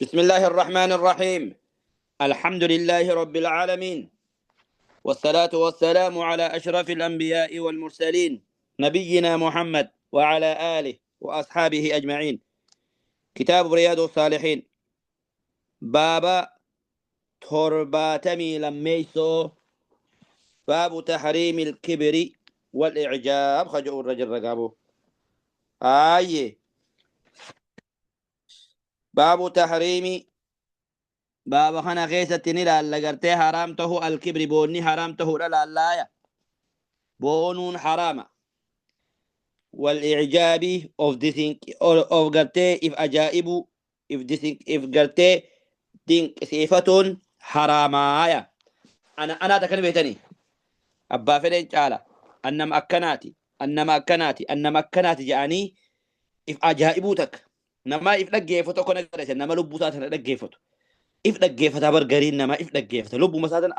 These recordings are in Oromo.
بسم الله الرحمن الرحيم. الحمد لله رب العالمين، والصلاة والسلام على أشرف الأنبياء والمرسلين، نبينا محمد وعلى آله وأصحابه أجمعين. كتاب رياض الصالحين، باب 72، باب تحريم الكبر والإعجاب. خجو الرجل رقابه آي باب تحريم، باب خنا خيسة نلا لقرتي حرام تهو الكبر، بوني حرام تهو لا لا بونون حرام، والإعجاب of the thing of قرتي if أجائب if the thing if قرتي دينك صفة حرامايا. أنا تكلم بيتني أبا فدين تعالى أنما أكناتي أنما أكناتي أنما أكناتي جاني if أجائبوتك نما if لقيفتو كنا قريت نما لبوتات لقيفتو if لقيفتا برقرين نما if لقيفتا لبو مسادا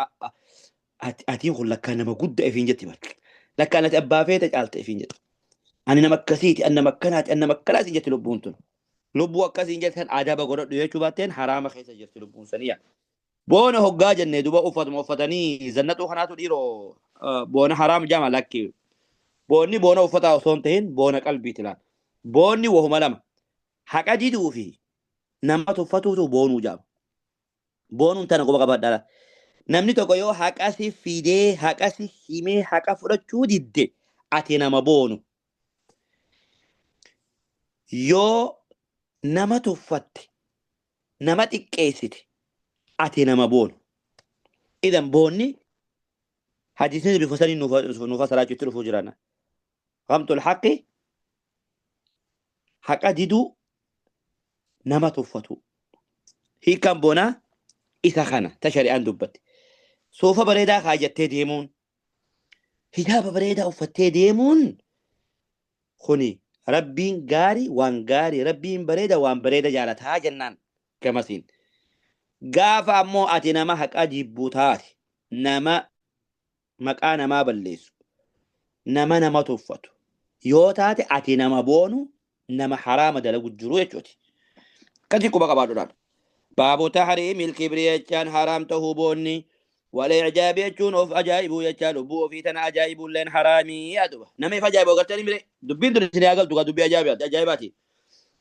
أتين قل لك نما قد إفين جتي بر لك أنا أبا فيتك آلت إفين جتي أنا نما كسيتي أنما أكناتي أنما أكناتي جتي لبونتون لبو أكسين جتن عذاب قرد يجوباتين حرام خيسة جتي لبون سنية. boona hoggaa jenne duba uffatuma uffatanii zannatu kanaatu dhiiroo boona haraam jama lakki. Boonni boona uffataa osoo hin tahin boona qalbiiti laal. Boonni wahuma lama, haqa diduu fi nama tuffatuutu boonuu jaama. Boonuun tana quba qabadhaa. Namni tokko yoo haqa si fidee haqa si himee haqa fudhachuu didde, ati nama boonu. Yoo nama tuffatte, nama xiqqeessite, ati nama boonu. Idan boonni hadiisni bifa sanii nuuf fassaraachuutti dhufuu jirana. غمط الحق, haqa diduu, nama tuffatu. Hiikaan boonaa isa kana ta shari'aan dubbatte. Suufa bareedaa kaajattee deemuun, hijaaba bareedaa uffattee deemuun kuni Rabbiin gaarii waan gaarii, Rabbiin bareeda waan bareeda jaalataa jennaan gamasiin. Gaafa ammoo ati nama haqa jibbuu taate, nama maqaa namaa balleessu, nama tuffatu yoo taate, ati nama boonu, nama haraama dalagu jiru jechuuti. Akkasii quba qabaadhuudhaan. باب تحريم الكبر jechaan haraam tahuu boonni, والإعجاب jechuun of ajaa'ibuu jechaa, lubbuu ofii tana ajaa'ibuu illeen haraamii yaaduma. Nama if ajaa'ibu agartanii mire dubbiin tun isin haa galtu, dubbii ajaa'ibaati.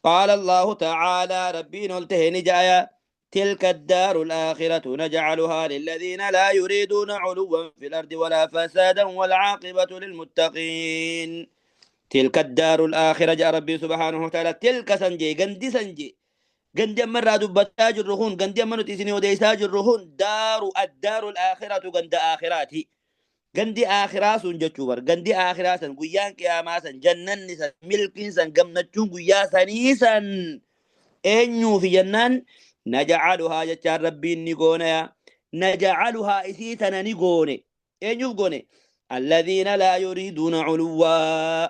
قال الله تعالى, ربي قلته نجايا: تلك الدار الآخرة نجعلها للذين لا يريدون علوا في الأرض ولا فسادا والعاقبة للمتقين. تلك الدار الآخرة جاء ربي سبحانه وتعالى. تلك سنجي gandi سنجي gandi ammarraa dubbataa jirru kun, gandi amma nuti isinii odeessaa jirru kun, دار الدار الآخرة ganda aakhiraati. Gandi aakhiraa sun jechuu bar, gandi aakhiraa san, guyyaan qiyaamaa san, jannanni san, milkiin san, gammachuun guyyaa sanii san eenyuufi jennaan, نجعلها jechaan Rabbiin ni goonaya. نجعلها isii tana ni goone. Eenyuuf goone? الذين لا يريدون علوا,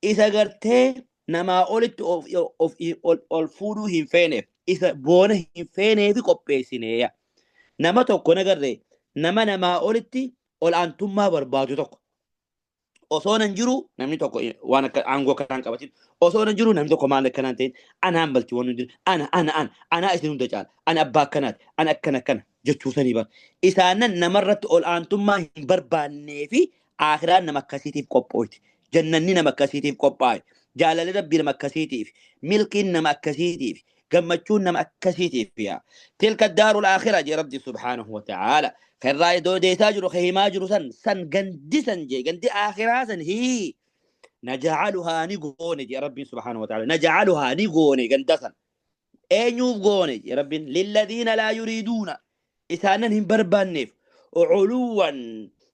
isa gartee namaa olitti of ol fuudhuu hin feeneef, isa boona hin feeneefi qopheessineeya. Nama tokko nagarree nama namaa olitti ol aantummaa barbaadu tokko, osoo nan jiru namni tokko waan akka aangoo akkanaan qabatin, osoo nan jiru namni tokko maal akkanaan ta'in, anaan balti waan hundi, ana ana ana anaa isin hunda caala, ana abbaa akkanaati, ana akkana akkana jechuu sanii bar. Isaanan namarratti ol aantummaa hin barbaannee fi aakhiraan nama akkasiitiif qophooyti. Jannanni nama akkasiitiif qophaa'e, jaalalli Rabbii nama akkasiitiif, milkiin nama akkasiitiif, gammachuun nama akkasiitiif yaa. تلك الدار الآخرة jee Rabbi سبحانه وتعالى. Karraa iddoo deessaa jiru ka himaa jiru san san gandi san jee, gandi aakhiraa san hii نجعلها ni goone jee Rabbiin سبحانه وتعالى. نجعلها ni goone ganda san. Eenyuuf goone jee Rabbiin? للذين لا يريدون, isaanan hin barbaanneef, علوا,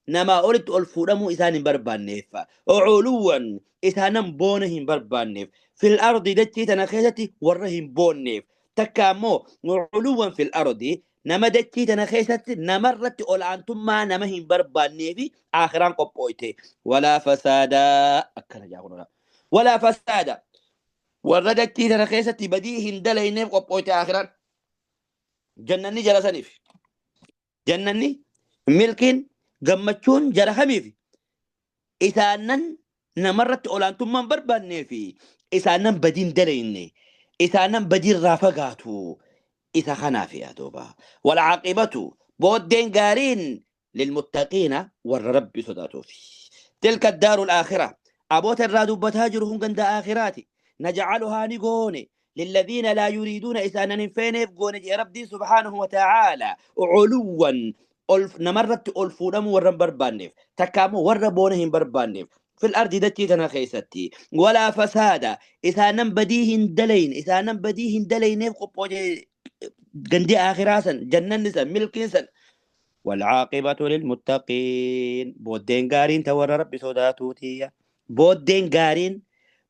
namaa olitti ol fuudhamuu isaan hin barbaanneef, علوا, isaanan boona hin barbaanneef, في الأرض dachii tana keessatti warra hin boonneef. Takka ammoo علوا في الأرض, nama dachii tana keessatti namarratti ol aantummaa nama hin barbaannee fi aakhiraan qophooyte. ولا فسادا akkana jaa kunoo, ولا فسادا, warra dachii tana keessatti badii hin dalayneef qophooyte aakhiraan. Jannanni jara saniif. Jannanni, milkiin, gammachuun jara kamiif? Isaanan namarratti olaantummaan barbaannee fi isaanan badiin dalayne, isaanan badiirraa fagaatu. Isa kanaaf yaa duuba. Walcaaqibatu booddeen gaariin lilmuttaqiina warra Rabbi sodaatuufi. Tilka daaru alaakhira aboota irraa dubbataa jiru kun ganda aakhiraati. Najcaluhaa ni goone lilladhiina laa yuriiduuna isaanan hin feeneef goone jee Rabbiin subhaanahu wa ta'aala culuwwan ol namarratti ol fuudhamuu warra hin barbaanneef takka ammoo warra boona hin barbaanneef fil ardi dachii tana keessatti walaa fasaada isaanan badii hin dalayne isaanan badii hin dalayneef qophooje gandi aakhiraa san jannanni san milkiin san والعاقبة للمتقين بودين قارين تورى ربي صداتوتيا بودين قارين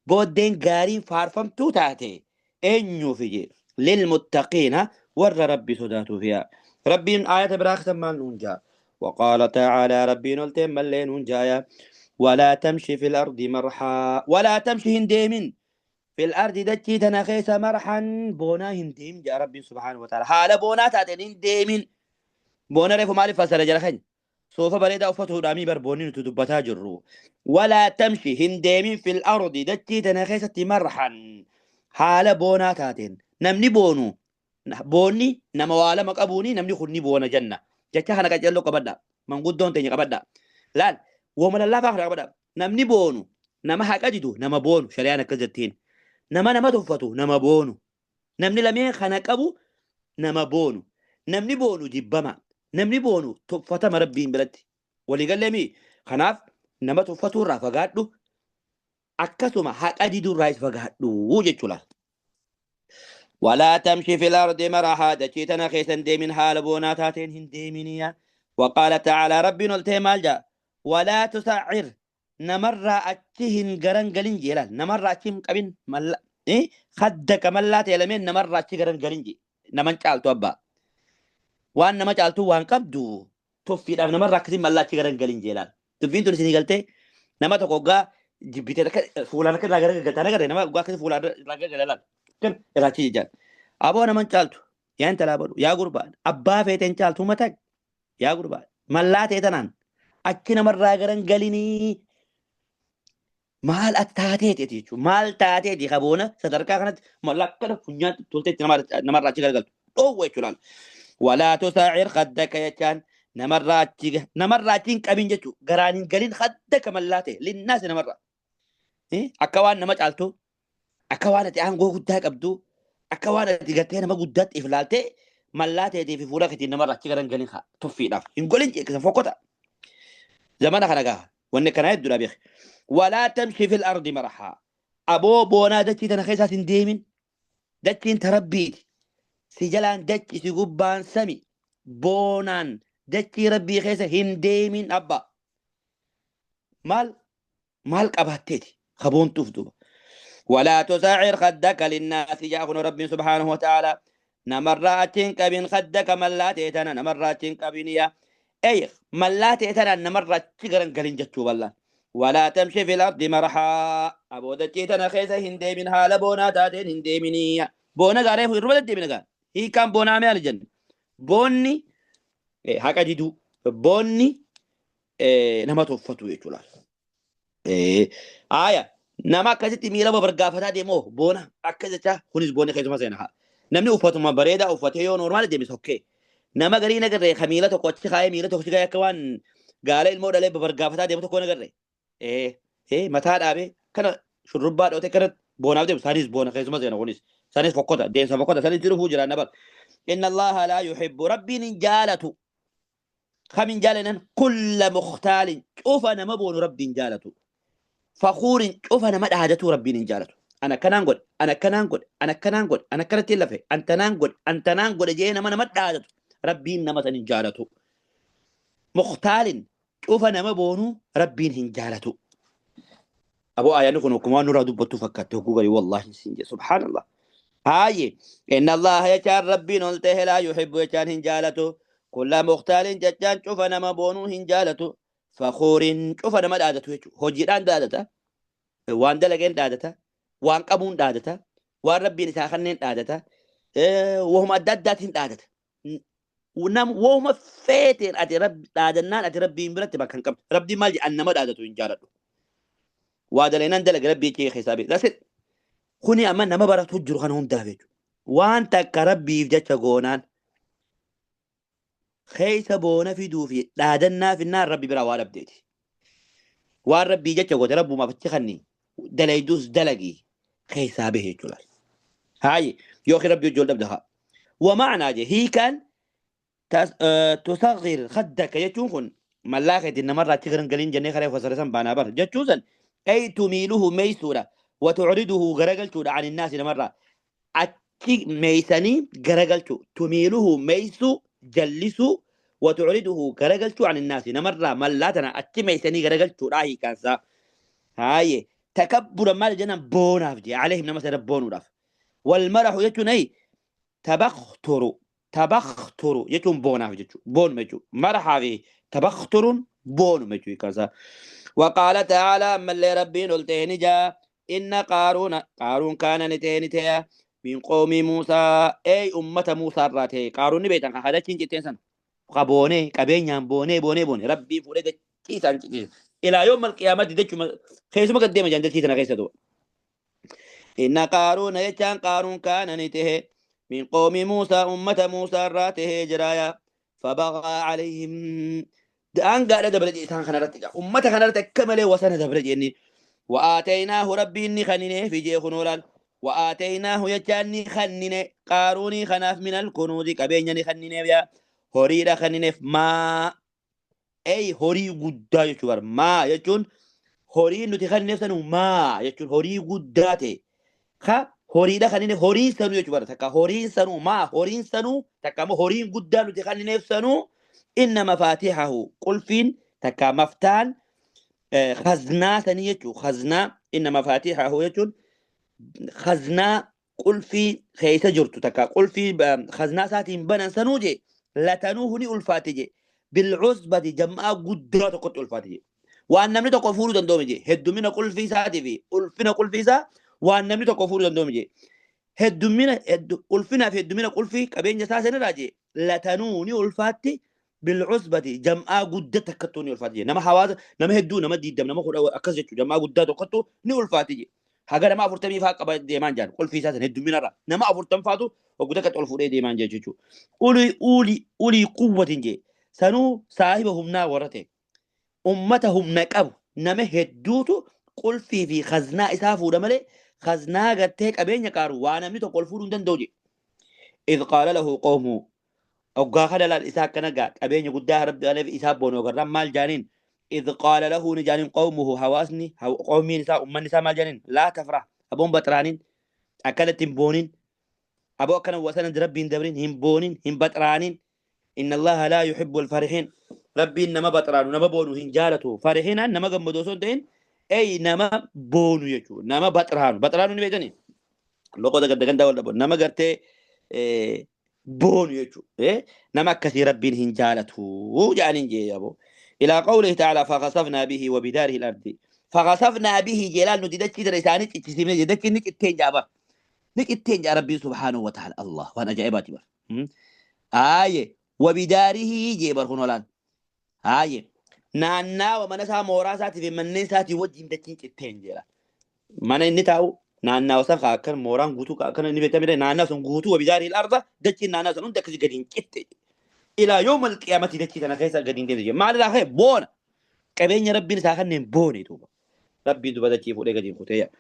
بودين قارين فارفمتو تاتي انيو فيجي للمتقين ور ربي صداتو فيها ربي آية براخ سمان نونجا وقال تعالى ربي نلتم ملين نونجايا ولا تمشي في الأرض مرحا ولا تمشي هنديمن في الأرض دتشي تنخيس مرحا بونا هنديم جاء ربي سبحانه وتعالى حال بونا تاتين هنديمن boona reefu maaliif fasara jala keenya soofa bareedaa uffatuudhaamii barboonni nuti dubbataa jirru walaa tamshi hin deemin fil ardi dachii tana keessatti marhan haala boonaa taateen namni boonu boonni nama waa lama qabuuni namni kun ni boona jenna jecha kana qaccelloo qabadha manguddoon teenya qabadha laal wooma lallaafaa kana qabadha namni boonu nama haqa didu nama boonu shari'aan akkas jettiin nama nama tuffatu nama boonu namni lameen kana qabu nama boonu namni boonu jibbama namni boonu tuffatama Rabbiin biratti waliigalleemi kanaaf nama tuffatuu irraa fagaadhu akkasuma haqa diduu irraas fagaadhu jechuudha. ولا تمشي في الأرض مرحا دچي تنا خيسن ديمين حال بونا تاتين هن ديمينيا وقال تعالى ربي نلتي مالجا ولا تسعر نمر أتشهن غرن غلين جيلان نمر أتشهم قبين ملا إيه خدك ملا تيلمين نمر أتشي غرن غلين جي نمن چالتو أبا waan nama caaltuu waan qabdu tuffiidhaaf namarraa akkasiin mallaa achi garan galin jeelaan. Dubbiin tun isinii galtee nama tokko hoggaa jibbitee akka fuulaan akka irraa garagaltaa nagarre nama hoggaa akkasii fuulaan irraa garagalaan kan irraa achi jijjaan. Aboo naman caaltu yaa intalaa badhu yaa gurbaa abbaa feeteen caaltu mataa yaa gurbaa mallaa ta'e tanaan achi namarraa garan galinii maal ati taateeti jechuudha maal taateeti kaboona sadarkaa kanatti mallaa akkana funyaatti tolteetti namarraa achi garagaltu dhoowwa jechuudha. ولا تسعر خدك يا نمرة قبين جتو غرانين قلين خدك ملاته للناس نمرة إيه أكوان نما چالتو أكوان تي أنغو قدها قبدو أكوان تي غتي نما قدات إفلالته ملاته تي في فولا كتي نمرة غران قلين خا تفي لاف إن قلين كذا فوقتا زمان خنقا وإن كان يدو بيخ ولا تمشي في الأرض مرحا أبو بونا دتي تنخيسات ديمين دتي تربيت si jalaan dachi si gubbaan sami boonaan dachii Rabbii keessa hin deemin abba maal maal qabaatteeti kaboontuuf duuba ولا تسعر خدك للناس جاء ربي سبحانه وتعالى نمر أتين قبين خدك ملاتي تنا نمر أتين قبين يا أي ملاتي تنا نمر تجرن قلين جتشو بالله ولا تمشي في الأرض مرحا أبو دتي تنا خيسة هندي من حال بونا تاتين هندي منيا بونا قاري في الربا دي من hiikaan boonaa maali jenna boonni haqa diduu boonni nama tuffatu jechuudha. Aya nama akkasitti miila babargaafataa deemoo boona akka jecha kunis boonni keessuma seena haa. Namni uffatuma bareedaa uffatee yoo normaali deeme sokkee nama garii nagarree ka miila tokko achi kaayee miila tokko achi kaayee akka waan gaala ilmoo dhalee babargaafataa deemu tokko nagarree. Mataa dhaabee kana shurrubbaa dhootee kana boonaaf deemu sanis boona keessuma seena kunis. Sanis fokkota deemsa fokkota sanis dhufuu jira nabar. إن الله لا يحب ربي جالته خمن جالنا كل مختال شوف أنا ما بون ربي جالته فخور شوف أنا ما دهجته ربي جالته أنا كنان قل أنا كنان قل أنا كنان قل أنا كنت لفه أنت نانقل أنت نانقل جينا ما أنا ما دهجته ربي إنما جالته مختال شوف أنا ما بونو ربي جالته أبو آية نكون كمان نرى دبتو فكرته والله سبحان الله هاي إن الله يجعل ربي نلته لا يحب يجعل هنجالته كل مختال ججان شوف أنا ما بونو هنجالته فخور شوف أنا ما دادته هجيران دادته وان دلقين دادته وان قبون دادته وان ربي نساخنين دادته وهم أداداتين دادته ونم وهم فاتر أتي رب دادنان أتي ربي مرتبة كان كم ربي مالي أن ما دادته هنجالته وادلين دلق ربي كي حسابي that's it. Kuni amma nama baratu jiru kana hundaaf jechuudha. Waan takka Rabbiif jecha goonaan keessa boona fiduu fi dhaadannaa finnaan Rabbi biraa waa dhabdeeti. Waan Rabbii jecha goote Rabbumaaf achi kanni dalayduus dalagii keessaa bahe jechuudha. Haayi yookiin Rabbi wajji wal dhabda haa. Wama'anaa jee hiikaan tusaghir khaddaka jechuun kun mallaa keetiin namarraa achi garangaliin jennee karee fasara san baanaa bar jechuun san ay tumiiluhu meeysuudha wa tucriduhu garagalchuudha an innaasi namarraa achi meeysanii garagalchuu tumiiluhu meeysuu jallisuu wa tucriduhu garagalchuu an innaasi namarraa mallaa tana achi meeysanii garagalchuudha hiikaansaa. Haaye takabbura maal jennaan boonaaf jee alayhim nama sana boonuudhaaf. Wal marahu jechuun ay tabakhturu tabakhturu jechuun boonaaf jechuudha. Boonuma jechuudha. Marahaa fi tabakhturuun boonuma jechuudha hiikaan. وقال تعالى أما اللي ربين قلتين جاء إن قارون قارون كان نتين تيا من قوم موسى أي أمة موسى الراتي قارون بيتان هذا تشين سن قبوني قبين بوني بوني بوني ربي فورد تيسان إلى يوم القيامة دتش خيسما قدام جند تيسان خيسدو إن قارون يجان قارون كان نته من قوم موسى أمة موسى الراته جرايا فبغى عليهم دان قال دبل إنسان خنرت أمة خنرت كمل وسنة دبل إني وآتيناه ربي إني خنينه في جيخ نوران وآتيناه يجاني خنينه قاروني خناف من الكنوز كبيني خنينه يا هوريرا خنينه ما أي هوري قدا يشوار ما يجون هوري نتي خنينه سنو ما يجون هوري قداته خا هوريدا خنينه هوري سنو يجبر تكا هوري سنو ما هوري سنو تكا مو هوري قدا نتي خنينه سنو إن مفاتيحه قلفين تكا مفتان خزنة سنيتو خزنة إن مفاتيحه يجون خزنة قلفي خيسة جرتو تكا قلفي خزنة ساتين بنا سنوجي لتنوهني ألفاتجي بالعصبة جمع قدرة قط ألفاتجي وأن نمني تقفورو دندومجي هدو من قلفي ساتي في ألفنا قلفي سا وأن نمني تقفورو دندومجي هدو من ألفنا في هدو من قلفي كبين جساسنا راجي لتنوني ألفاتي بالعصبة جمع قدرة كتوني ألفاتجي نما حواز نما هدو نما ديدم نما خد أكزتو جمع قدرة كتو ني ألفاتجي haga nama afurtamii faa qaba deemaan jaan qulfii isaa san hedduminarra nama afurtam faatu waggoota akka ol fuudhee deemaan jee jechuudha. Ulii ulii ulii quwwatin jee sanuu saahiba humnaa warra ta'e ummata humna qabu nama hedduutu qulfii fi khaznaa isaa fuudha malee khaznaa gartee qabeenya qaaru waa namni tokko ol fuudhuu hin danda'u jee. إذ قال له قومه أوغا خلال الإساء كنغا قبين قدا رب العالمين إساء بونو غرام مال جانين إذ قال له نجانين قومه هواسني هو قومي نساء أم نساء مال جانين لا تفرح أبون بطرانين أكلت بونين أبو كان وسنا ربي دبرين هم بونين هم بطرانين إن الله لا يحب الفرحين ربي إنما بطران نما بونو هن جالته فرحين نما غمدوسون دين أي نما بونو يجو نما بطران بطران نبيتني لوكو دغ دغ داول دبو نما غرتي بون يجو نما كثير ربي هن جالته جانين جي يابو إلى قوله تعالى فخسفنا به وبداره الأرض فخسفنا به جلال نددتشي درساني تسيمني ددتشي نكتين جابا نكتين جا ربي سبحانه وتعالى الله وانا جايباتي بر آية وبداره جيبر خنولان آية نانا ومنسا موراساتي في منساتي وجه دتشي كتين جلا من النتاو نانا وسخ كان موران غوتو كان نبي تمر نانا سن غوتو وبداره الأرض دتشي نانا سن دكشي قدين كتين إلى يوم القيامة دتشي أنا خيسا قدين تيجي ما لا خير بون قبين ربي ساخن بوني توبا ربي دوبا دتشي فوق قدين خوتيا.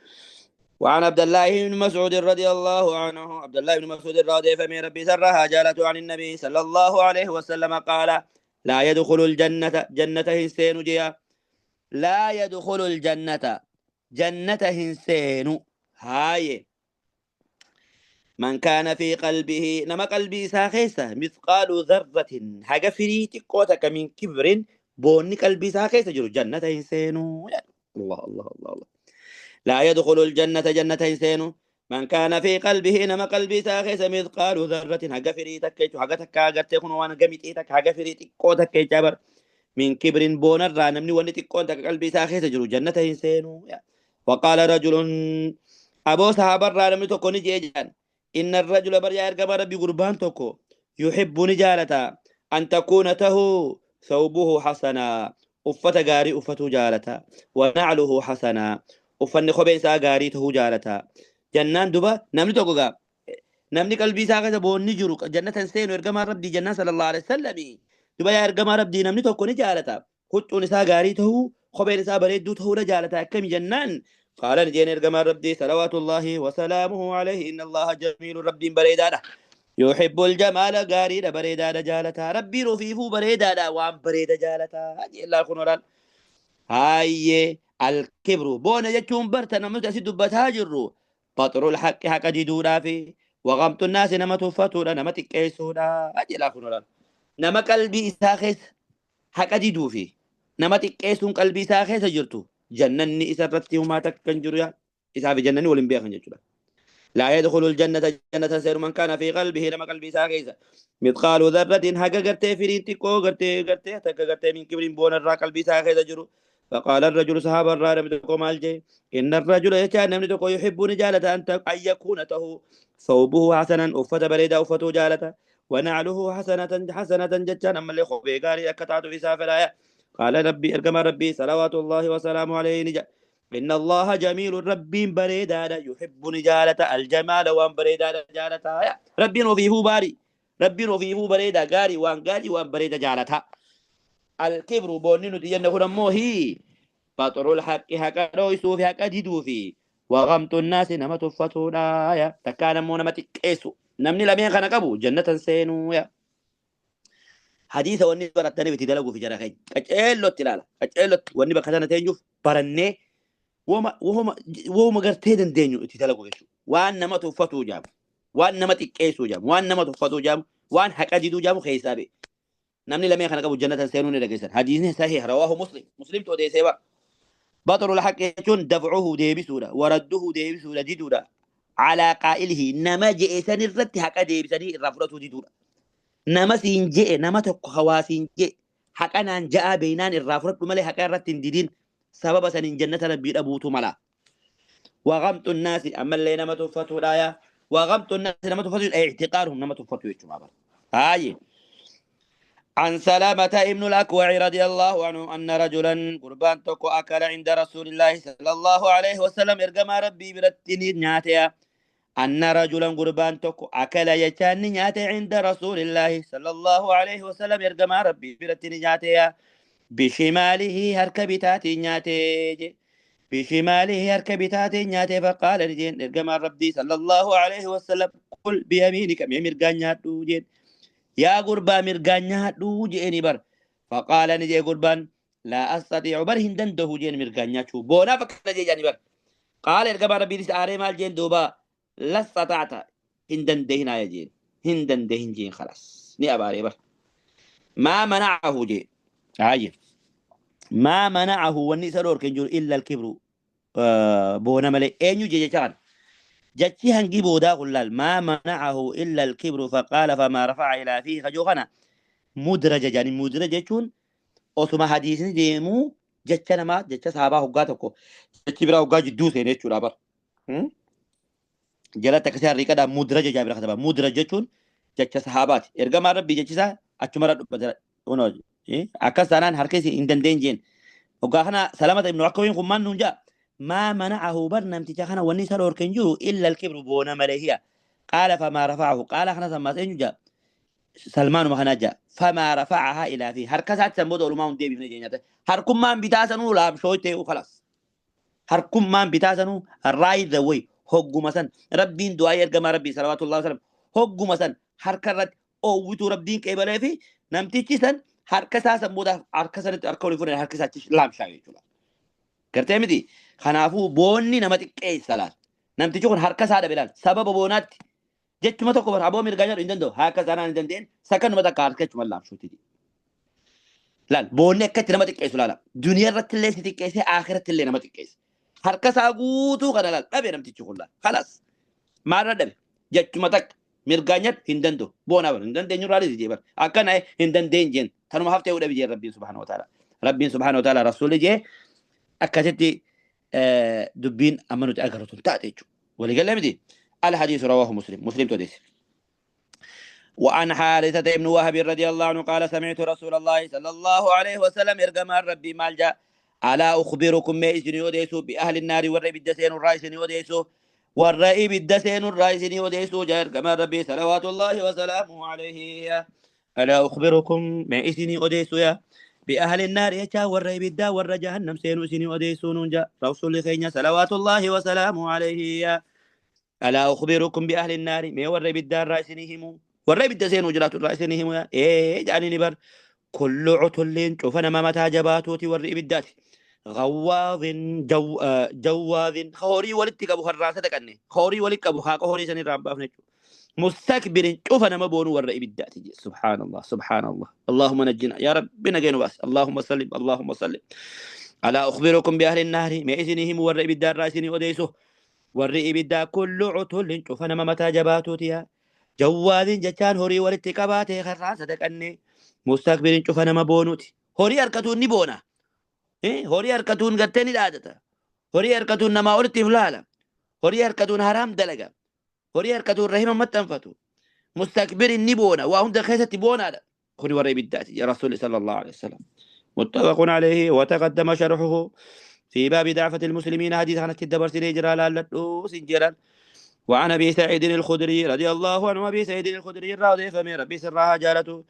وعن عبد الله بن مسعود رضي الله عنه عبد الله بن مسعود رضي فمن ربي سرها جالته عن النبي صلى الله عليه وسلم قال لا يدخل الجنة جنة هنسين جيا لا يدخل الجنة جنة هنسين هاي من كان في قلبه نما قلبي ساخيسة مثقال ذرة حاجة فريتي قوتك من كبر بوني قلبي ساخيسة جرو جنة إنسان الله الله الله الله لا يدخل الجنة جنة إنسان من كان في قلبه نما قلبي ساخيسة مثقال ذرة حاجة فريتك حاجة تكاغرتك وانا قمت حاجة فريتي قوتك جبر من كبر بون الرانمني ونتي قوتك قلبي ساخيسة جرو جنة إنسان. وقال رجل أبو صحابة الرانمني تكوني جيجان إن الرجل برجع يرقب ربي قربان توكو يحب نجالتا أن تكون ته ثوبه حسنا أفت غاري أفته جالتا ونعله حسنا أفن خبين سا غاري ته جالتا جنان دبا نمني توكو غا Namni qalbii isaa keessa boonni jiru jannatan seenu ergamaan rabbii jannaa sallallahu alaihi wasallam. Duba yaa ergamaa rabbii, namni tokko ni jaalata. Huccuun isaa gaarii ta'uu, kopheen isaa bareedduu ta'uu na jaalata, akkami jennaan, qaala ni jeen ergamaan rabbii salawaatullaahi wasalaamuhu alayhi: inna allaha jamiilun, rabbiin bareedaadha. Yuhibbul jamaala, gaariidha, bareedaadha jaalata. Rabbiin ofiifuu bareedaadha, waan bareeda jaalata. Jeellaa kun olaan. Hayyee, alkibru boona jechuun barta namoota asi dubbataa jirru baxrul haqqi, haqa diduudhaafi, waqamtu naasi, nama tuffatuudha, nama xiqqeessuudha jedhaa kun olaan. Nama qalbii isaa keessa haqa diduu fi nama xiqqeessuun qalbii isaa keessa jirtu, jannanni isa irratti humaa takka hin jiru, yaa isaa fi jannanni waliin beekan jechuudha. لا يدخل الجنة جنة سير من كان في قلبه، لما قلبي ساقيسا مثقال ذرة، حق غرتي فرين تكو غرتي غرتي تك غرتي، من كبر، بون الرا قلبي ساقيسا جرو. فقال الرجل، صحابة الرا نمتكو مالجي: إن الرجل يشاء نمتكو يحب نجالة أن يكون ته ثوبه حسنا، أفت بريدا أفته جالة، ونعله حسنة حسنة جتان، أما اللي خبي قاري أكتعت في سافر. قال ربي إرقم ربي صلوات الله وسلامه عليه نجا: إن الله جميل، ربي بريدا يحب نجالة الجمال، وان بريدا جالة. ربي وفيه باري، ربي وفيه بريدا قاري، وان قاري وان بريدا جالتها. الكبر بوني نتي هي بطر الحق، حق رويسو في حق جدو في، وغمت الناس، نما تفتونا يا تكان مو نما تكيسو. نمني لمين خنا قبو جنة سينو يا حديث وني برتني بتدلقوا في جرا قچيلو تلالا قچيلو وني بكتنا تنجوف برني وما وهما وما gartee dandeenyu itti dalagu jechuudha. Waan nama tuffatuu jaamu, waan nama xiqqeessuu jaamu, waan nama tuffatuu jaamu, waan haqa diduu jaamu keessaa ba'e. Namni lameen kana qabu jannatan seenuu ni dhageessan. Hadiisni sahih, rawaahu Muslim. Muslimtu odeessee bara. Baxru haqqi jechuun dafcuhu, deebisuudha. Waradduhu, deebisuudha, diduudha. Calaa qaa'ilihi, nama je'e san irratti haqa deebisanii irraa fudhatuu diduudha. Nama siin je'e, nama tokko hawaasiin je'e, haqa naan ja'aa beeynaan irraa fudhadhu malee haqa irratti hin didin. Sababa saniin jannata rabbii dhabuutu mala. وغمط الناس أما اللي نما تفتوا لا يا وغمط الناس نما تفتوا، اعتقارهم، نما تفتوا يجمع هاي. عن سلامة ابن الأكوع رضي الله عنه أن رجلا، قربان تكو، أكل عند رسول الله صلى الله عليه وسلم، إرقما ربي برتني نياتيا. أن رجلا، قربان تكو، أكل يجاني نياتي عند رسول الله صلى الله عليه وسلم، إرقما ربي برتني نياتيا، بشماله، هرك بتاتي نياتي، بشماله، هرك بتاتي نياتي. فقال رجين إرقما ربي صلى الله عليه وسلم: كل بيمينك، ميمرقان نياتو جين يا قربا مرقان نياتو جيني بر. فقال نجي قربان: لا أستطيع، بر هندنده جين مرقان نياتو بونا فكنا جي بر. قال إرقما ربي آري مال جين دوبا: لا استطعت، هندندهنا يا جين، هندندهن جين، خلاص ني أباري بر. ما منعه جين عاجل ما منعه والنساء دور كنجور إلا الكبر، بونا ملي أنيو جي جان جتي هنجي بودا قلال ما منعه إلا الكبر. فقال فما رفع إلى فيه خجوخنا مدرجة يعني مدرجة چون osuma hadiisni deemuu jecha namaa, jecha sahabaa hoggaa tokko jechi biraa hoggaa jidduu seenee jechuudha bar. Jalatti akkasii harriiqadhaa mudraja jaabira kataba. Mudraja jechuun jecha sahabaati. Ergamaan rabbii jechisaa achumarra dubbata. Akkas taanaan harka isii hin dandeenye jeen. Hoggaa kana Salamata ibnu Akkawiin kun maal nuun jaa? ما منعه، بر namticha kana wanni isa dhoorke hin jiru، إلا الكبر، boona malee hiya. قال فما رفعه، قال kana sammaas eenyu jaa? Salmaanuma kana jaa. فما رفعها إلى فيه، harka isaatti san booda olumaa hin deebifne jeenyata. Harkummaan bitaa sanuu laamshooytee خلاص. Harkummaan bitaa sanuu right the way, hogguma san rabbiin du'aa ergamaa rabbii salawaatullahi wasalam hogguma san harka irratti oowwituu rabbiin qeebalee fi namtichi san harka isaa san booda harka sanitti harka olii fuudhan, harka isaa laamshaa jechuudha. Gartee miti, kanaafuu boonni nama xiqqeessa laal. Namtichi kun harka isaa dhabe laal, sababa boonaatti jechuma tokko bara aboo mirgaa jedhu hin danda'u, harka isaa hin danda'in, sakkanuma takka harka jechuma laamshuuti. Laal, boonni akkatti nama xiqqeessu laala. Duniyaa irratti illee si xiqqeessee akhiratti illee nama xiqqeessa. Harka isaa guutuu kana laal dhabe namtichi kun laal. Kalaas maalirra dhabe? Jechuma takka mirgaa nyaatu hin danda'u. Boonaa bara hin dandeenyu irraa jee bara. Akkana hin dandeenye jeen tanuma haftee dhabe jeen rabbiin subhaanahu wa ta'ala. Rabbiin subhaanahu wa ta'ala rasuulli jee akkasitti dubbiin amma nuti agarru tun taate jechuudha. Waliigalee miti. الحديث رواه مسلم، مسلم توديس. وعن حارثة بن وهب رضي الله عنه قال: سمعت رسول الله صلى الله عليه وسلم، إرقم ربي مالجا: ألا أخبركم، ما إسن يوديسو، بأهل النار، ور ibidda سين الرئيس يوديسو؟ Warra ibidda seenurraa isinii odeessuu jaa ergamaan Rabbii salawaatullaahi wasalaamuhu alayhi. Alaa ukhbirukum mee isinii odeessu yaa bi'ahli naari jechaa warra ibiddaa warra jahannam seenuu isinii odeessuu nuun jaa rasuulli keenya salawaatullaahi wasalaamuhu alayhi. Alaa ukhbirukum bi'ahli naari mee warra ibiddaa irraa isinii himu warra ibidda seenuu jiraatu irraa isinii himu yaa ee jedhanii ni bar kullu cutulliin cufa nama mataa jabaatuuti warri ibiddaati. Gawwaadhin jawwaadhin horii walitti qabu harraa sadaqanne horii walitti qabu haaqa horii sanirraa hin baafne jechuudha. Mustakbirin cufa nama boonuu warra ibiddaati. Subhaanallah subhaanallah. Allahumma najjina yaa rabbi nageenu baas. Allahumma sallim Allahumma sallim. Alaa ukhbirukum bi ahli naari mee isinii himu warra ibiddaa irraa isinii odeessu. Warri ibiddaa kullu cutulliin cufa nama mataa jabaatuuti yaa. Jawwaadhin jechaan horii walitti qabaatee harraa sadaqanne mustakbirin cufa nama boonuuti. Horii harkatuun ni boona. Horii harkatuun gartee ni dhaadata. Horii harkatuun namaa olitti if laala. Horii harkatuun haraam dalaga. Horii harkatuun rahima maxxanfatu. Mustakbirin ni boona. Waa hunda keessatti boonaadha. Kuni warra ibiddaati. Ya Rasuuli sallallahu alaihi wasallam. متفق عليه وتقدم شرحه في باب دعفة المسلمين حديث عن الدبر سنجرا لا سنجرا. وعن أبي سعيد الخدري رضي الله عنه أبي سعيد الخدري رضي فمن ربي سرها جالته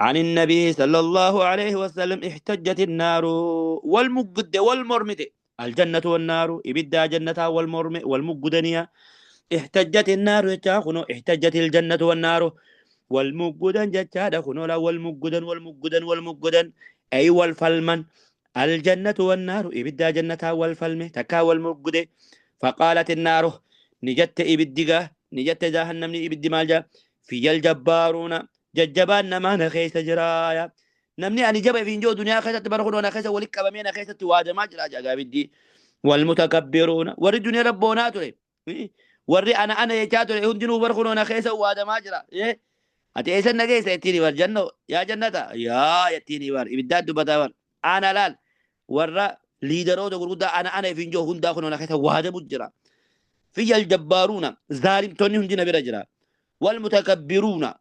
عن النبي صلى الله عليه وسلم احتجت النار والمقد والمرمد الجنة والنار إبدا جنتها والمرم والمقدنية احتجت النار يتاخنو احتجت الجنة والنار والمقدن جتاخنو لا والمقدن والمقدن والمقدن أي والفلمن الجنة والنار إبدا جنتها والفلم تكا والمقد فقالت النار نجت إبدقة نجت جهنم إبد مالجا في الجبارون ججبان نما نخيس جرايا نمني أني جبا في جو دنيا خيسة تبرخون وانا خيسة ولك بمين خيسة تواجه ما جرا جا بدي والمتكبرون وري الدنيا ربونا تري وري أنا يجاتري هندنو برخون وانا خيسة واجه ما جرا إيه أتي إيسا نجيسة يتيني ور جنة يا جنة يا يتيني ور إبداد دبتا ور أنا لال ورا ليدرو دغرو أنا في جو هندا خون وانا خيسة واجه مجرا في الجبارون ظالم توني هندنا برجرا والمتكبرون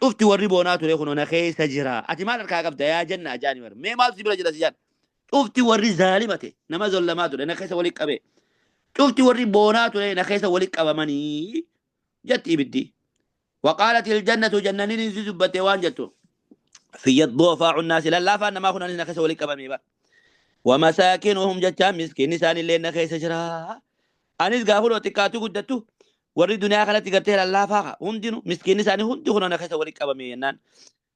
شفتي وري بوناتو ليخون انا خيس جرا اتي مال الكاغبتا يا جنة جاني ور مي مال سيبرا جرا سيجان شفتي وري ظالمتي نما ظلماتو لنا خيس ولي قبي شفتي وري بوناتو لنا خيس ولي قبمني جت بدي وقالت الجنة جننين زبتي وان جتو في الضعفاء الناس لا لا فان ما كنا لنا خيس ولي قبمي با ومساكنهم جتا مسكين نسان اللي خيس جرا anis gaafa xiqqaatu guddattu warri duniyaa kanatti gartee lallaafaa hundinuu miskiinni isaanii hundi kun ana keessa walitti qabame jennaan.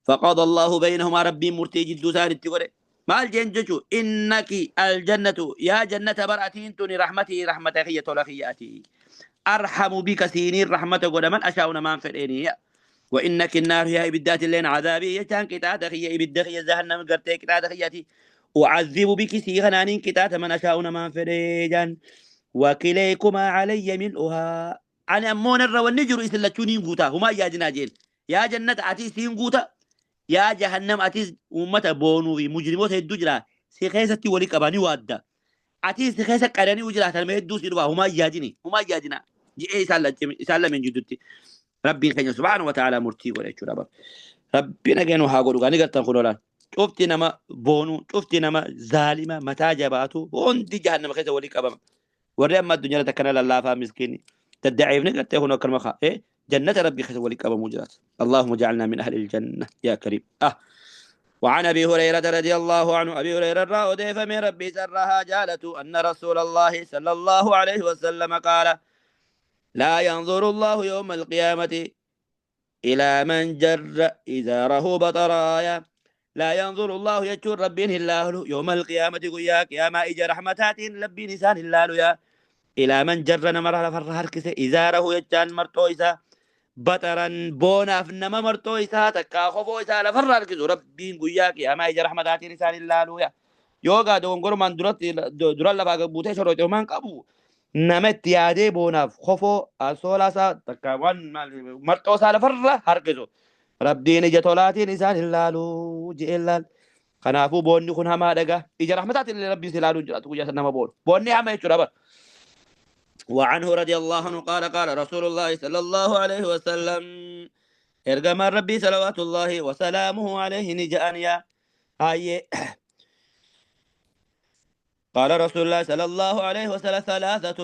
فقضى الله بينهما ربي مرتي جدو سان تقول maal jeen jechu innaki aljannatu yaa jannata bar'atiin tuni rahmatii rahmata kiyya tola kiyyaati arhamu bika siiniin rahmata godha man ashaa'u namaan fedheeni وإنك النار يا إبدات اللين عذابي يجان كتات خيا إبد خيا جهنم قرتي كتات خياتي أعذب بك سيغنانين كتات من أشاء نمان فريجان وكليكما علي ملؤها أنا أمون الرو النجر إسلتونين قوتا هما يا جناجين يا جنة أتي سين قوتا يا جهنم أتي أمة بونو في مجرموت الدجرة سيخيستي ولي كباني وادا أتي سيخيسة قراني وجرة تلمي الدوس هما يا جني هما يا جنا جي إسالة من جدتي ربي خير سبحانه وتعالى مرتي ولا يشورا ربي نجنو هاقولو غاني قرتن خلولان شفتي نما بونو شفتي نما ظالمة متى جباتو هندي جهنم خيسة ولي كبام وري أما الدنيا تكنا لله فمسكين تدعي ابنك أنت هنا كرمخا إيه جنة ربي خير ولي كبام موجودات اللهم اجعلنا من أهل الجنة يا كريم وعن أبي هريرة رضي الله عنه أبي هريرة رأى من ربي سرها جالته أن رسول الله صلى الله عليه وسلم قال لا ينظر الله يوم القيامة إلى من جر إزاره بطرايا لا ينظر الله يجر ربين الله يوم القيامة قياك يا ما إجا رحمتات لبي نسان الله يا إلى من جر نمر فرهر إزاره يجان مرتويسا بطرا بونا فنما مرتويسا تكا خفويسا لفرهر كسه ربين قياك يا ما إجا رحمتات نسان الله يا يوغا دون قرمان درات لفا بوتي شروط يومان قبو namatti yaadee boonaaf kofoo asoolaasaa takka waan marxoo isaa lafarra harkisu rabbiin ija tolaatiin isaan hin laalu je'ee laal kanaafuu boonni kun hamaa dhagaa ija rahmataatiin illee rabbiin si ilaaluu hin jiraatu guyyaa nama boonu boonni hama jechuudha bar وعنه رضي الله عنه قال قال رسول الله صلى الله عليه وسلم ارجم ربي صلوات الله وسلامه عليه نجأن يا هاي قال رسول الله صلى الله عليه وسلم ثلاثة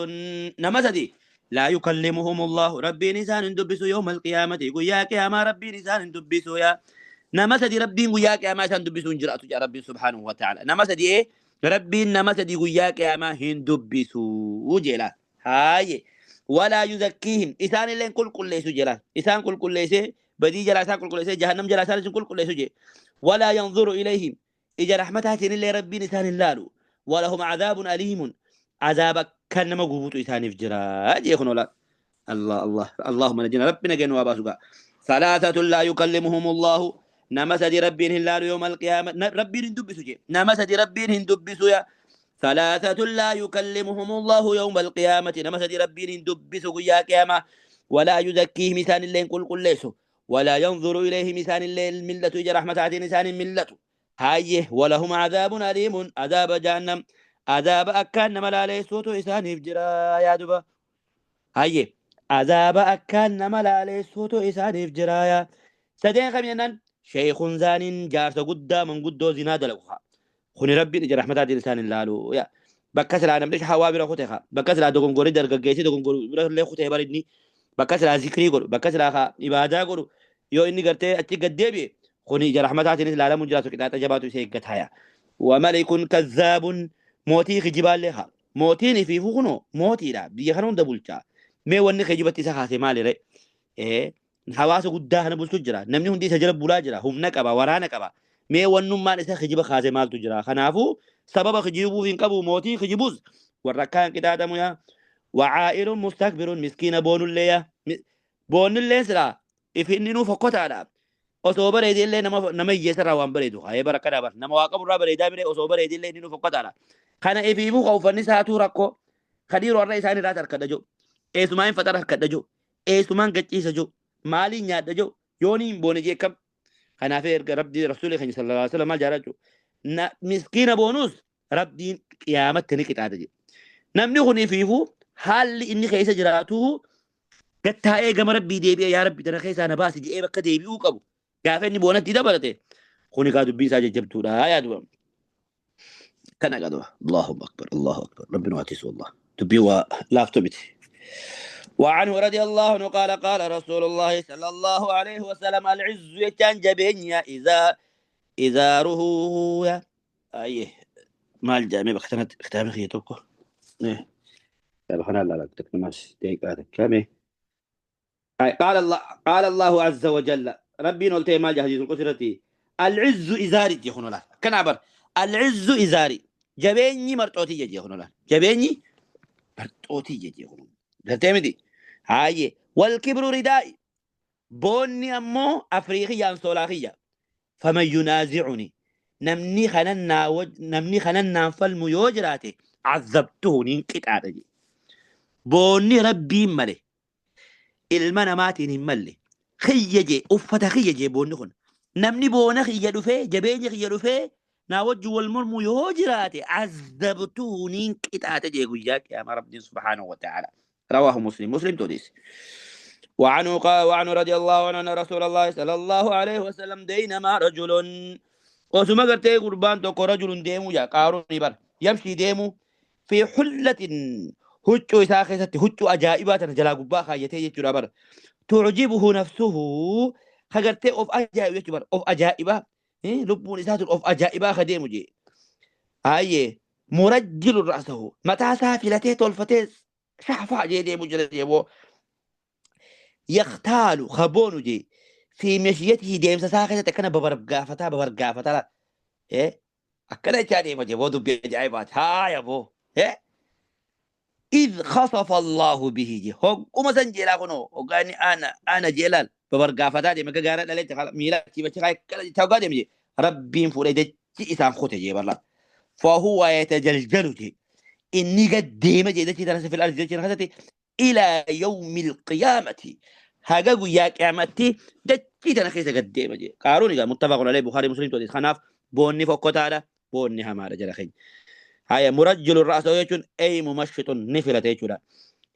نمسدي Laa yukallimuhum Allahu rabbiin isaan hin dubbisu yawma alqiyaamati guyyaa qiyaamaa rabbiin isaan hin dubbisu yaa. Nama sadi rabbiin guyyaa qiyaamaa isaan dubbisuu hin jiraatu jaa rabbiin subhaanahu wa ta'ala. Nama sadi rabbiin nama sadi guyyaa qiyaamaa hin dubbisu jeela. Haaye. Walaa yuzakkiihim isaan illee qulqulleessu jeela. Isaan qulqulleessee badii jalaa isaan qulqulleessee jahannam jalaa isaan hin qulqulleessu jee. Walaa yanzuru ilayhim ija rahmataatiin illee rabbiin isaan hin laalu. Walahum cadaabun aliimun azaaba kan nama gubutu isaaniif jira jee kun ola. Allah Allah Allahumma najina rabbina gennu waa baasu gaa. Thalaathatun laa yukallimuhum Allahu nama sadi rabbiin hin laalu yawma alqiyaama rabbiin hin dubbisu jee nama sadi rabbiin hin dubbisu yaa. ثلاثة لا يكلمهم الله يوم القيامة نما سدي ربين دبس قيا قيامة ولا يزكيهم إسان اللين قل قل ليسو ولا ينظر إليهم إسان اللين الملة إجا رحمة عتين إسان الملة هايه ولهم عذاب أليم عذاب جهنم عذاب أكان نما لا ليسوتو إسان إفجرا يا دبا هايه عذاب أكان نما لا ليسوتو إسان إفجرا يا سدين خمينا شيخ زان جارس قدام قدو زنا دلوها kuni rabbiin ija rahmataatiin isaan hin laalu yaa bakka silaa namni hawaa bira kute haa bakka silaa dogongorii dargaggeessi dogongorii bira illee kutee bar inni bakka silaa zikrii godhu bakka silaa haa ibaadaa godhu yoo inni gartee achi gad deebi'e kuni ija rahmataatiin ilaalamuun jiraatu qixaaxa jabaatu isa eeggataa yaa wamalikun kazzaabun mootii kijibaallee haa mootiin ifiifuu kunoo mootiidha biyya kana hunda bulchaa mee wanni kijibatti isa kaase maali ree hawaasa guddaa kana bulchu jira namni hundi isa jala bulaa jira humna qaba waraana qaba mee wannummaan isa kijiba kaase maaltu jira kanaafuu sababa kijibuuf hin qabu mootii kijibus warra akkaan qixaaxamu yaa wacaa'ilun mustakbirun miskiina boonullee yaa boonullee silaa ifinninuu fokkotaadha osoo bareedeellee nama hiyyeessarraa waan bareedu hayee bara akkanaa bara nama waa qaburraa bareedaa bire osoo bareedeellee inni nu fokkotaadha kana ifiifuu ka uffanni isaatuu rakkoo kadiiroo har'a isaan irraa harkadha jiru eessumaan hin faxara harkadha jiru eessumaan gachiisa jiru maaliin nyaadha jiru yoonii hin boone jee kam kanaaf erga rabbii rasuulli keenya sallallahu alaihi wasallam maal jaalachuu na miskiina boonus rabbiin qiyaamatti ni qixaata jedhe namni kun ifiifuu haalli inni keessa jiraatu gattaa'ee gama rabbii deebi'ee yaa rabbi tana keessaa na baasi jedhee bakka deebi'uu qabu gaafa inni boonatti dabalate kun egaa dubbii isaa jajjabduudha yaa duba kana egaa duba Allahu akbar Allahu akbar rabbi nu atiisu wallah dubbii waa laaftu miti. وعنه رضي الله عنه قال قال رسول الله صلى الله عليه وسلم العز يجان جبينيا إذا إزاره يا أيه ما الجامع بختنت ختام خيطبكو إيه طيب خلنا لا لا تكمل دقيقة كامل. قال الله قال الله عز وجل ربي نولتي ما جهدي القسرتي العز إزاري جيخون لا كنعبر العز إزاري جبيني مرتوتي جيخون لا جبيني مرتوتي جيخون لا هاي والكبر ردائي بوني أمو أفريقيا أنصولاخية فمن ينازعني نمني خننا نمني خننا فالميوجراتي عذبته ننقطع بوني ربي ملي ilma namaatiin hin malle xiyya jee uffata xiyya jee boonni kun namni boona xiyya dhufee jabeenya xiyya dhufee naa wajji wal mormu yoo jiraate azabtuhu niin qixaate jee guyyaa qiyaama rabbiin subhaanahu wa ta'ala. رواه مسلم مسلم توديس. وعنه قال وعنه رضي الله عنه أن رسول الله صلى الله عليه وسلم دينما رجل وثم قرتي قربان توكو رجل ديمو يا قارون بر يمشي ديمو في حلة huccuu isaa keessatti huccuu ajaa'ibaa tana jalaa gubbaa kaayyatee jechuudha bara. Tu'jibuhu nafsuhu kagartee of ajaa'ibu jechuudha bara. Of ajaa'ibaa lubbuun isaa tun of ajaa'ibaa ka deemu jee. Hayyee murajjilu ra'sahu mataa isaa filatee tolfatee shafaa jee deemu jira jeeboo. Yaqtaalu kaboonu jee fi mashiyatihi deemsa isaa keessatti akkana babargaafataa babargaafataa akkana jechaa deema jeeboo dubbii ajaa'ibaati haaya boo. إذ خصف الله به جي هو سنجيلا كنو وغاني أنا جلال ببرغافتا دي مكا غارا دالي تخال ميلا تي بچ خاي كلا تاغا دي مجي ربي فوري دي إسان خوته جي برلا فهو يتجلجل جي إني قد ديما جي دي تنس في الأرض جي خذتي إلى يوم القيامة هاغا يا قيامتي دي تنخيس قد ديما جي قاروني متفق عليه بخاري مسلم تودي خناف بوني فوكوتادا بوني همارا جلخين هاي مرجل الرأس يجون أي ممشط نفلة يجون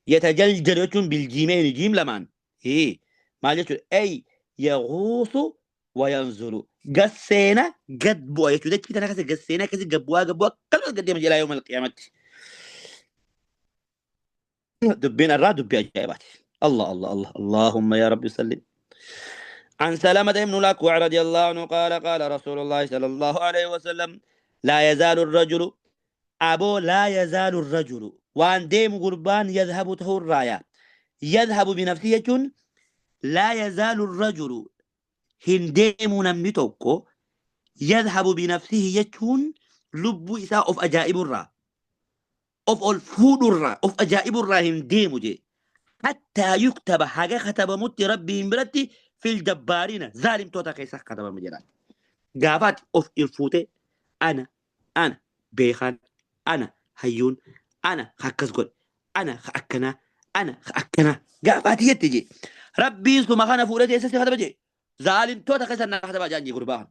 يتجلجل يجون بالجيمين جيم لمان هي ما يجون أي يغوص وينزل قسينا قد بوا يجون ده كده نكسر قسينا كسر قبوا قبوا كل قدام إلى يوم القيامة. Dubbiin irraa dubbii ajaa'ibaati. Allah Allah Allah Allahumma ya Rabbi sallim. عن سلمة بن الأكوع رضي الله عنه قال قال رسول الله صلى الله عليه وسلم لا يزال الرجل أبو لا يزال الرجل وان ديم قربان يذهب تهور رايا يذهب بنفسه يجون لا يزال الرجل هنديم نمني توكو يذهب بنفسه يجون لب إساء أف أجائب الرا أف الفود الرا أف أجائب الرا هنديم جي حتى يكتب حاجة كتب مت ربي برتي في الجبارين ظالم توتا كيسا كتب مجرات قافات أف الفوتة أنا أنا بيخان أنا هيون أنا خكز قول أنا خأكنا أنا خأكنا قافات يتجي ربي ثم خان فورتي أساسي كتب جي ظالم توتا كيسا كتب جانجي قربان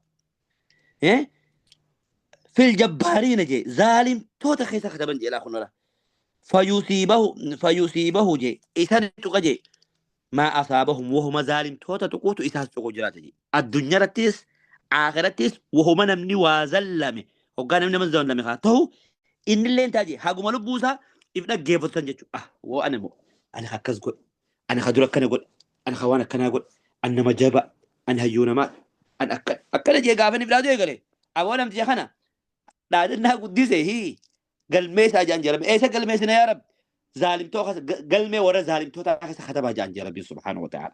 إيه في الجبارين جي ظالم توتا كيسا كتب جي لا خنرا فيصيبه جي إسان تقجي ما أصابهم وهم ظالم توتا تقوت إساس تقجرات جي الدنيا رتيس آخرتيس وهم نمني وزلمي وقال نمني من زلمي خاطو إن اللي انتاجي هاقوم لبوسا إفنا جيفوتن جي وأنا مو أنا خكز قول أنا خدرك كان قول أنا خوانا كان قول أنا مجابا أنا هيونا ما أنا أكل أكل جي قافني بلادو يقولي أولا متي خنا لا إنها قديسة هي قلميسا جان جرب إيسا قلميسنا يا رب ظالم تو قلمي ورا ظالم تو تاخس خطبها جان جربي سبحانه وتعالى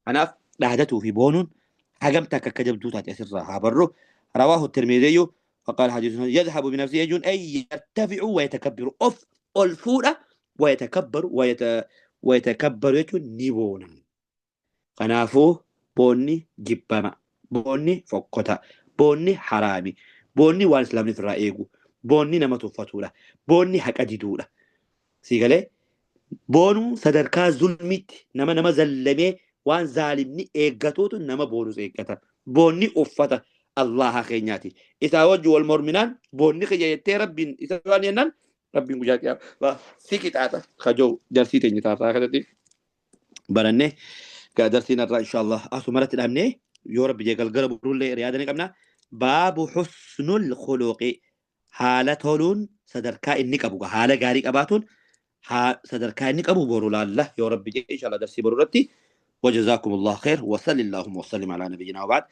أنا لهدته في بونون حجمتك كجب دوتا تأسر هابره رواه الترمذي وقال حديث يذهب بنفسه يجون أي يرتفع ويتكبر أف الفورة ويتكبر ويتكبر يجون نيبونا قنافو بوني جبما بوني فقطة بوني حرامي بوني وان اسلامني في الرأيقو boonni nama tuffatuudha. Boonni haqa diduudha. Si galee boonuun sadarkaa zulmitti nama nama zallamee waan zaalimni eeggatuutu nama boonus eeggata. Boonni uffata Allaha keenyaati. Isaa wajji wal morminaan boonni kiyya jettee rabbiin isa waan jennaan rabbiin guyyaa qiyaamaa si qixaata. Kajoo darsii teenya taarraa kanatti barannee darsiin irraa inshaallah asumarratti dhaabnee yoo rabbi jee galgala boruullee yaada ni qabna. Baabu husnul khuluqi. Haala toluun sadarkaa inni qabu haala gaarii qabaatuun sadarkaa inni qabu boru laalla yoo rabbi jedhe inshallah darsii boru irratti وجزاكم الله خير وصلى اللهم وسلم على نبينا وبعد.